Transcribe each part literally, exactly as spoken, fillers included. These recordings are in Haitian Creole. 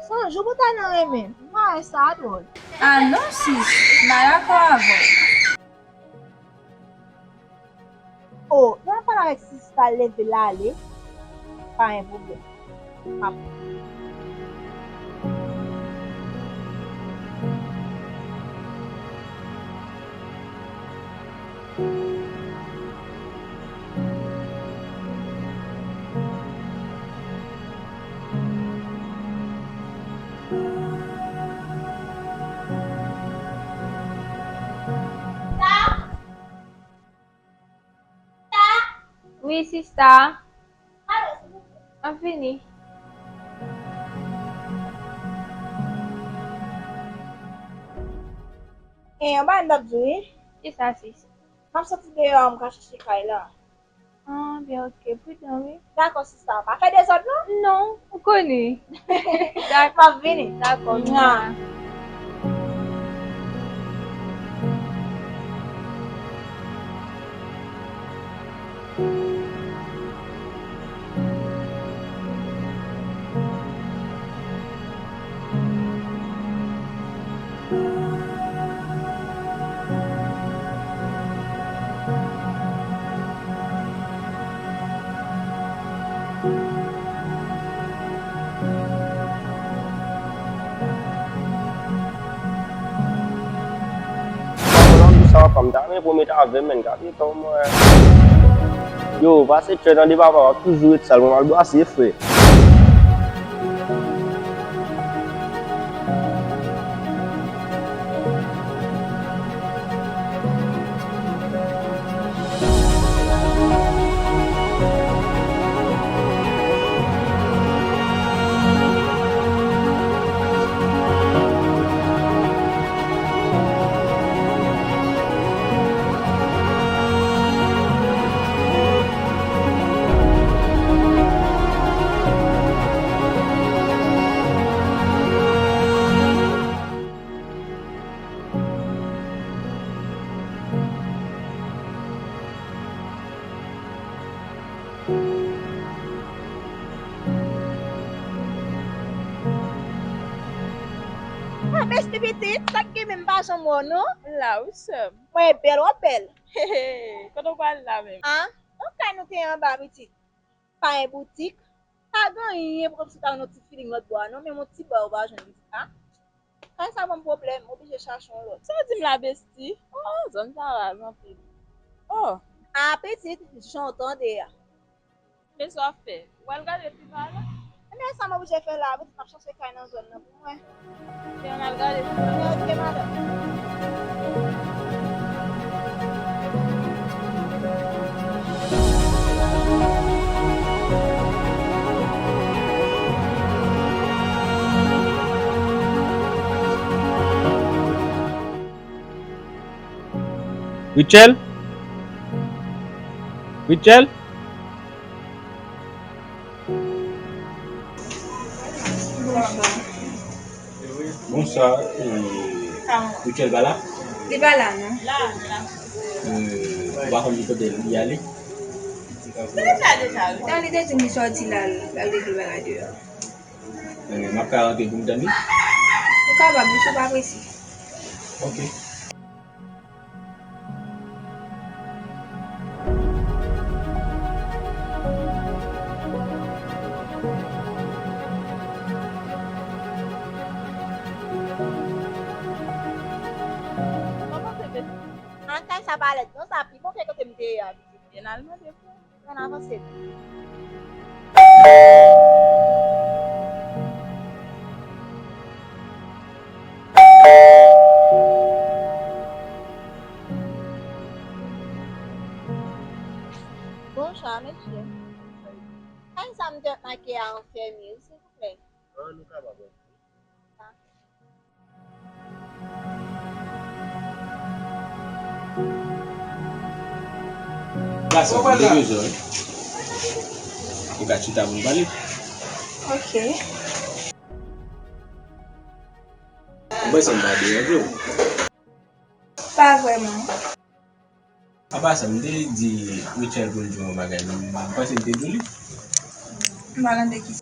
Se yon jou pou ta nan renmen. M pa wè sa dwòl. Ah non, sis, m pa dakò avè w. O, lè w ap pale avèk sista, leve l ale, pa gen pwoblèm. M ap Wi, sista. M ap vini. E, yon bagay m t ap di w, wi. Kisa, sis? M ap soti deyò a, m ka chèche kay la. Ah, byen, ok, pridan, wi. Dakò, sista, pa fè dezòd, non? Non, ou konnen. Dak-, m ap vini. Dakò, mwa. Sa w ap fè m ta renmen pwomèt avè m, men gade tan mwen. Yo, pase tchè tande papa, w ap toujou ret sal, mwen m al brase, frè. Ah, besti pitit, sa k gen menm, m pa janm wè w non. La wi sè m. Mwen bèl, w ap bèl. He he, kote w pral la menm? Ah, yon kay nou te anba pitit. Pa gen boutik, pa gen anyen pou kòmsi ta yon ti feeling lòt bò a non, menm yon ti ba ou pa jwenn pitit la. Kay sa ban m pwoblèm, m oblije chache yon lòt. Sa w di m la, besti? Oh, zòn sa raz anpil. Oh. Ah, pitit, jan w tande a. Men sa w ap fè? W al gade pi ba la? Ebyen, sa m oblije fè la, pitit, m ap chache kay nan zòn nan pou mwen. Ebyen, ann al gade pi ba la. Ebyen, ok, madanm. Rutshelle? Rutshelle? Bonswa. Bonswa, eh, Rutshelle pa la? Li pa la, non. Eh, ou pa konn ki kote li ale? Li te la deja, wi. Non, li te di m li sòti la, l al regle bagay deyò. Eh, m ap ka rantre pou m tann li? Ou kapab, wi, si w pa prese. Ok. Kòman se, bebe? Ah, kay sa pa lèd non, sa pi bon ke kote m te ye a, pitit. Byen al mande pou. Ann avanse. Bonswa, mesye. Kay sa m te make a an fèmye, silvouplè. Ah, nou kapab. Gason, m te bezwen, wi. Ou ka chita pou n pale? Ok. Mwen sanm pa deranje w. Pa vrèman. Apa sa, m te di Rutshelle pou l di w yon bagay, m panse m te di w li. M pa tande kisa.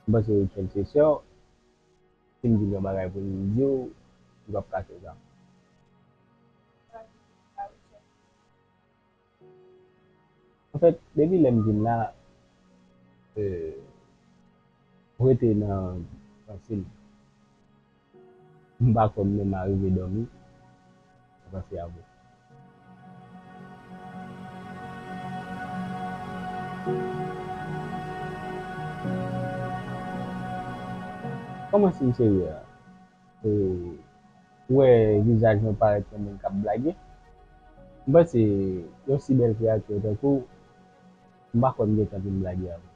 M panse Rutshelle se sè w. Si m di l yon bagay pou l di w, li p ap ka fè sa. Anfèt, depi lè m vin la, euh, m rete nan panse l. M pa kwè m menm arive dòmi, m panse avè w. Kòman si m serye a? E, ou wè vizaj mwen parèt yon moun k ap blage. M panse yon si bèl kreyati tankou w, m pa kwè m gentan vin blage avè w.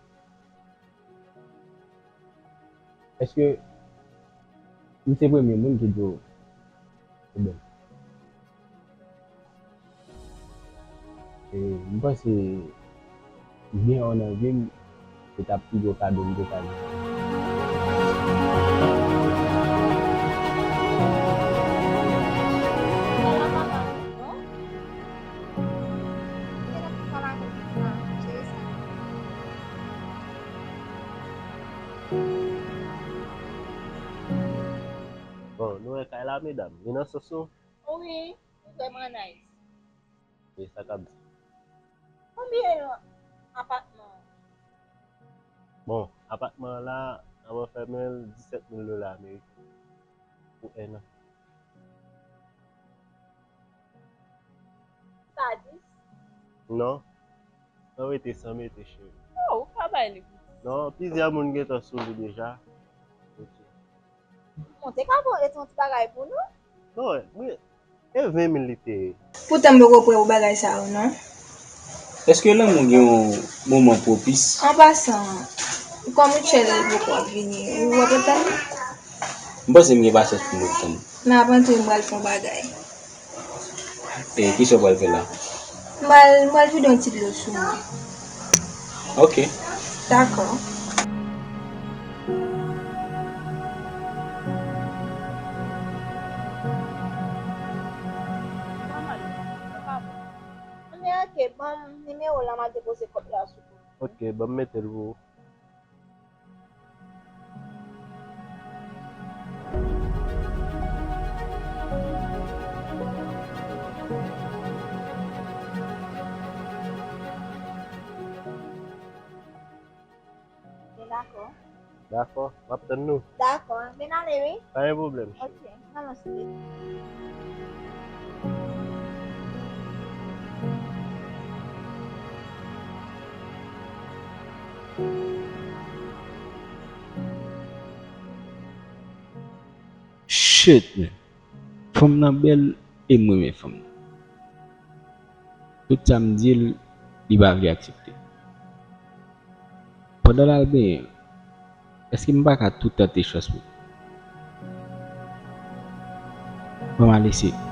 Èske m se premye moun ki di w ou bèl? E, m panse gen w nan vi m, se t ap pi gwo kado m te ka jwenn. Bon, nou wè kay la, medam. Li nan sans nou? Wi, li vrèman nice. E sa k ap di? Konbyen apatman an? Bon, apatman an la, n ap ofè mwen l disèt mil dola ameriken pou enn an. Sa dis? Non. San rete, san mete, cheri. Oh, ou ka bay li pou dis. Non, plizyè moun gentan sou li deja. Ok. Bon, te ka bon rete yon ti bagay pou nou? Non, mwen, e ven mil li te ye. Poutan m poko prè pou bagay sa yo, non. Èske lanmou gen yon moman pwopis? An pasan, kòm Rutshelle poko ap vini, ou ap ret tann li? M panse m gen pasyans pou m ret tann. N ap antre, m pral fè yon bagay. E kisa w pral fè la? M pral, m pral vide yon ti dlo sou mwen. Ok. Dakò. Ebyen, ok, ban m nimewo w la, m a depoze kòb la sou kont ou. Ok, ban m mete l pou ou. Dakò. Dakò, m ap tann nou. Dakò, ann ale wi. Pa gen pwoblèm, cheri. Ok, n al ansanm. Shit, man. Fanm nan bèl e m renmen fanm nan. Tout sa m di l, li pa vle aksepte. Pandan l al benyen, èske m pa ka tou tante chans mwen? Ban m al eseye.